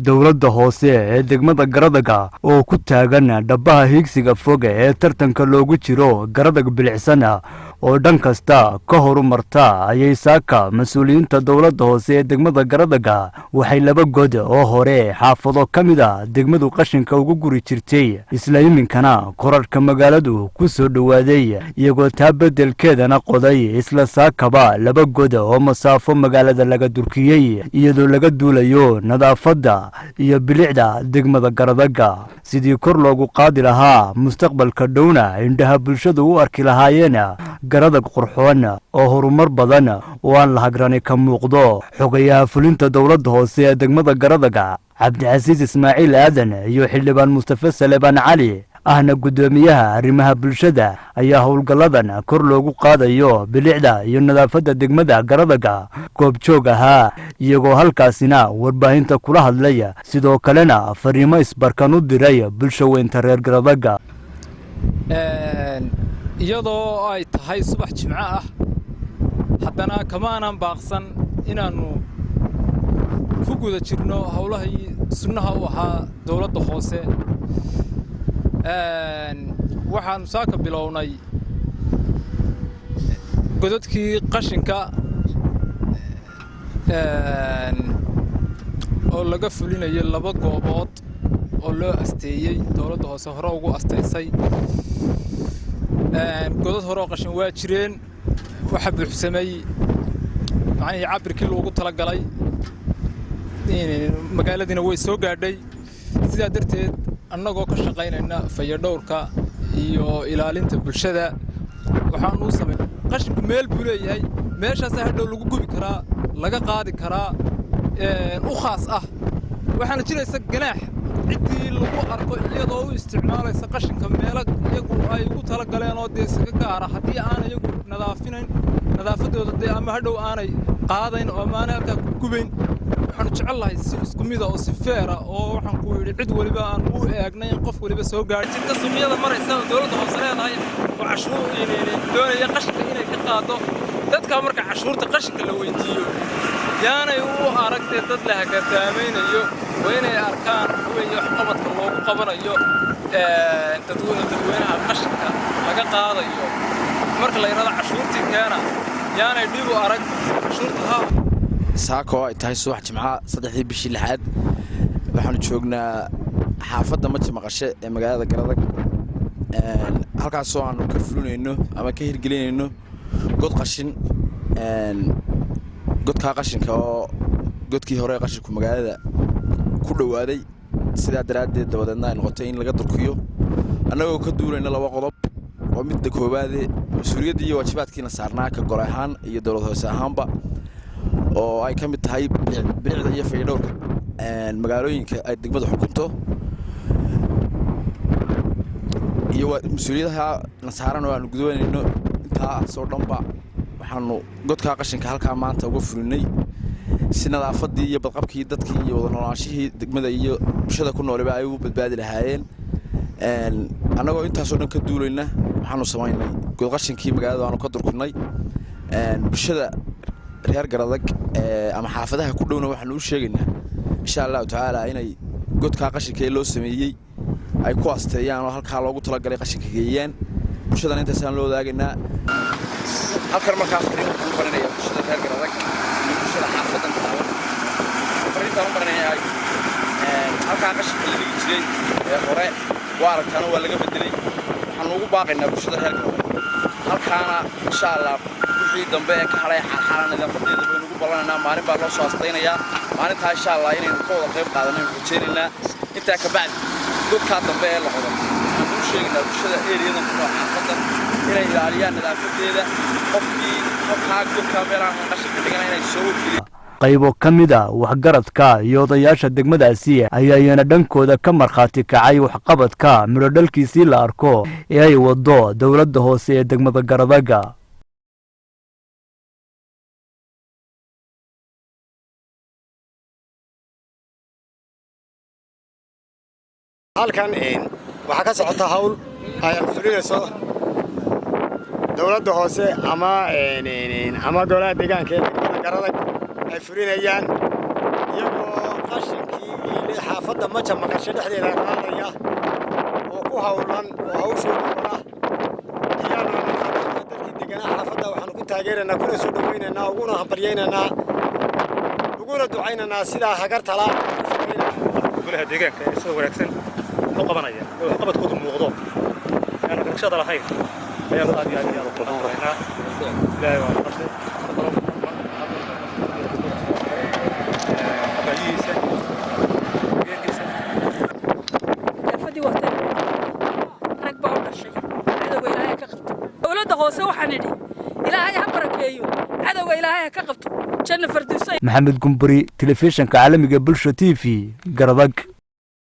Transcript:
Dowladda hoose ee degmada Garadaga oo ku taagan dhabbaha hiigsiga fog ee tartanka loogu jiro Garadag bilicsana oo dhan kasta ka horumarta, ayay saaka mas-uuliyiinta dowladda hoose ee degmada Garadaga waxay laba god oo hore xaafado ka mid a degmadu qashinka ugu guri jirtay, isla iminkana korarhka magaaladu ku soo dhowaaday, iyagoo taa beddelkeedana qoday isla saakaba laba god oo masaafo magaalada laga durkiyey, iyadoo laga duulayo nadaafadda iyo bilicda degmada Garadaga sidii kor loogu qaadi lahaa, mustaqbalka dhowna indhaha bulshadu u arki lahaayeen Garadag qurxoon oo horumar badan oo aan la hagrani ka muuqdo. Xogayaha fulinta dowladda hoose ee degmada Garadaga, Cabdicasiis Ismaaciil Aadan, iyo xildhibaan Mustafe Salebaan Cali, ahna guddoomiyaha arrimaha bulshada, ayaa howlgalladan kor loogu qaadayo bilicda iyo nadaafadda degmada Garadaga goobjoog ahaa, iyagoo halkaasina warbaahinta kula hadlay, sidoo kalena fariimo isbarkan u diray bulsho weynta reer Garadaga. Iyadoo ay tahay subax Jimco ah, haddana kamaanan baaqsan inaannu ku guda jirno howlahii sunnaha u ahaa dowladda hoose. Waxaannu saaka bilownay godadkii qashinka oo laga fulinayo laba goobood oo loo asteeyey, dowladda hoose hore ugu astaysay. Godad hore oo qashin waa jireen, waxaa buuxsamay macnihii cabirkii loogu talagalay, magaaladiina way soo gaadhay. Sidaa darteed, annagoo ka shaqaynayna fayadhowrka iyo ilaalinta bulshada, waxaanu u samay qashinku meel buu leeyahay, meeshaasaa hadhow lagu gubi karaa, laga qaadi karaa, u khaas ah. Waxaana jiraysa ganaax ciddii lagu arko iyadoo u isticmaalaysa qashinka meelo iyagu ay ugu tala galeen oo dee isaga gaara, haddii aan iyagu nadaafinayn nadaafaddooda dee ama hadhow aanay qaadayn oo ama aanay halkaa ku gubayn. Waxaanu jecel lahay si isku mida oo si feera oo waxaan ku yidhi cid weliba aan u eegnay in qof weliba soo gaadho. Jirta suuqyada maraysa oo dowladda hoose leedahay oo cashuur doonaya qashinka inay ka qaado dadka. Marka cashuurta qashinka la weydiiyo, yaanay u aragtee dad la hagartaamaynayo. Waa inay arkaan weeye waxqabadka loogu qabanayo dadweynaha qashinka laga qaadayo. Marka la yidhahdo cashuurtii keena, yaanay dhib u arag cashuurta ha. Saaka oo ay tahay subax Jimca, 3-dii bishii 6aad, waxaanu joognaa xaafadda Maji Maqashe ee magaalada Garadag, halkaasoo aanu ka fulinayno ama ka hirgelinayno god qashin. Godkaa qashinka oo godkii hore qashinku magaalada ku dhowaaday, sidaa daraaddeed dabadeedna ay noqotay in laga durkiyo, annagoo ka duulayna laba qodob oo midda koowaade mas-uuliyaddii iyo waajibaadkiina saarnaa ka gole ahaan iyo dowlad hoose ahaanba, oo ay ka mid tahay bilicda iyo fayadhowrka magaalooyinka ay degmada xukunto, iyo mas-uuliyadaha na saaran oo aanu gudoonayno. Intaasoo dhanba waxaanu godkaa qashinka halkaa maanta uga fulinay si nadaafaddii iyo badqabkii dadkii iyo wada noolaanshihii degmada iyo bulshada ku nooliba ay ugu badbaadi lahaayeen. Annagoo intaasoo dhan ka duulayna, waxaanu samaynay godqashinkii magaalada aanu ka durkinnay. Bulshada reer Garadag ama xaafadaha ku dhowna waxaanu u sheegaynaa, insha Allahu tacaala, inay godkaa qashinka ee loo sameeyey ay ku asteeyaan oo halkaa loogu talagalay qashinka geeyaan. Bulshadana intaasaan loo wadaagaynaa halkan. Markaa fariin waxaan u marinayaa bulshada reer Garadag iyo bulshada xaafadan taaban. Fariintaan u marinayaa, halkaa qashinka la dhigi jiray ee hore waa aragtaana, waa laga bedelay. Waxaanu ugu baaqaynaa bulshada reer Garadag halkaana, insha Allah, wixii dambe ee ka hadhay xaalxaala nadaafadeeda baynu ugu ballanaynaa. Maalin baa loo soo astaynayaa, maalintaa insha Allah inaynu ka wada qayb qaadanaynu rajaynaynaa. Intaa ka bacdi, godkaa dambe ee la qodo, waxaanu u sheegaynaa bulshada eriyadan ku nool xaafadan inay ilaaliyaan nadaafadeeda. Qofkii halkaa godkaa meelaan qashinka dhigana inay soo wargeliyaan. Qaybo ka mid a waxgaradka iyo odayaasha degmadaasi ayaa iyana dhankooda ka markhaati kacay waxqabadka midhodhalkiisii la arko ee ay waddo dowladda hoose ee degmada Garadaga. Halkan waxaa ka socota hawl ay fulinayso dowladda hoose ama golaha deegaanka ee degmada Garadag ay fulinayaan, iyagoo qashinkii jiray xaafadda Maja Maqasho dhexdeeda qaadaya oo ku hawlan oo hawshooda wada ayaanu dadkii deganaa xaafadda waxaanu ku taageeraynaa, kuna soo dhawaynaynaa, uguna hambalyaynaynaa, uguna ducaynaynaa sidaa hagartala. Golaha deegaanka ee sida wanaagsan u qabanaya ee waxqabadkoodu muuqdo aan garashada lahayn ayaanu aad iyo aad iyo aad u qanaynaa. Ilaahay waa bartay abaayihiisa deegaankiisa. Daafadii waa tan rag baa u dhashay. Cadowga Ilaahay ka qabto. Dowladda hoose waxaan idhi, Ilaahay ha barakeeyo, cadowga Ilaahay ha ka qabto, janna farduusa. Maxamed Gumburi, telefishinka caalamiga Bulsha TV, Garadag.